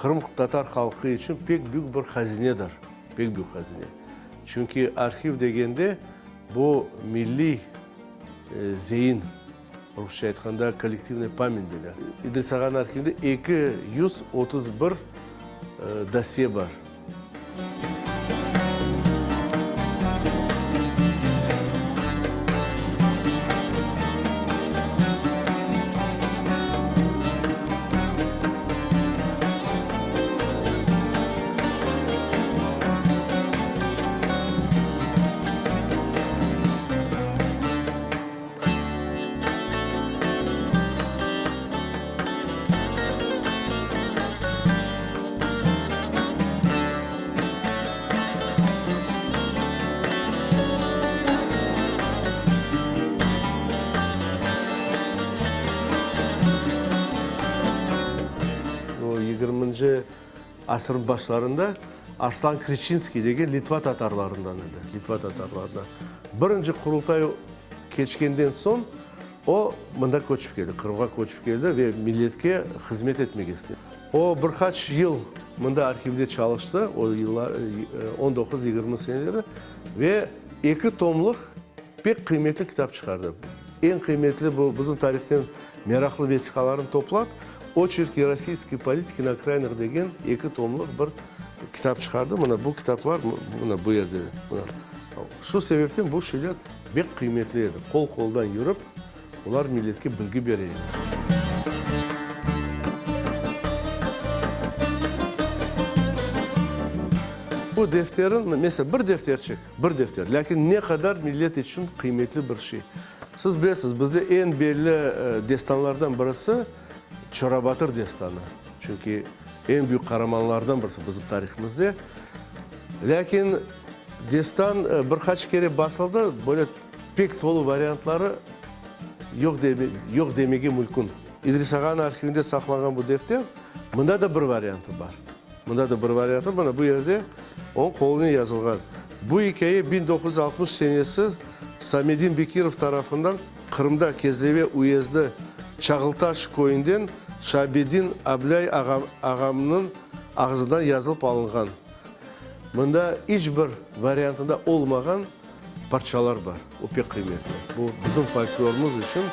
qırımtatar halqı içün pek büyük bir hazinedir, pek büyük hazine. Çünki arhiv degende, bu milliy zein, rusça aytqanda, kollektivnaya pamyat deyler. İdris ağanıñ arhivinde 231 dosye bar. O yigirminci asırnıñ başlarında Arslan Kriçinskiy degen litva tatarlarından edi, litva tatarlarından. Birinci Qurultay keçkenden soñ o, mında köçip keldi, Qırımğa köçip keldi ve milletke hızmet etmege istedi. O, bir qaç yıl mında arhivde çalıştı, o yıllar, on doquz, yigirmi seneleri, ve eki tomlıq pek qıymetli kitap çıqardı. Eñ qıymetli bu, bizim tarihten meraqlı vesiqalarnı toplap, Oçerki rossiyskoy politiki na okrainah degen eki tomlıq bir kitap çıqardı. Mına bu kitaplar mına bu yerde. Mına. Şu sebepten bu şeyler bek qıymetli edi. Qol-qoldan yürip, olar milletke bilgi bere edi. Bu defterin, mesela, bir defterçik, bir defter, lâkin ne qadar millet içün qıymetli bir şey. Siz bilesiz, bizde eñ belli destanlardan birisi Çorabatır destanı. Çünki eñ büyük qaramanlardan birisi bizim tarihimizde. Lâkin destan bir qaç kere basıldı, böyle pek tolu variantları yoq yoq demege mümkün. İdris ağanıñ arhivinde saqlanğan bu defter, mında da bir variantı bar. Mında da bir variantı, mına bu yerde onıñ qolunen yazılğan. Bu ikâye 1960 senesi Samedin Bekirov tarafından Qırımda Kezleve uyezdi Çağıltaş köyünden Şabeddin Ablây ağamnıñ ağzından yazılıp alınğan. Mında iç bir variantında olmağan parçalar bar. O pek qıymetli. Bu bizim folklorımız içün.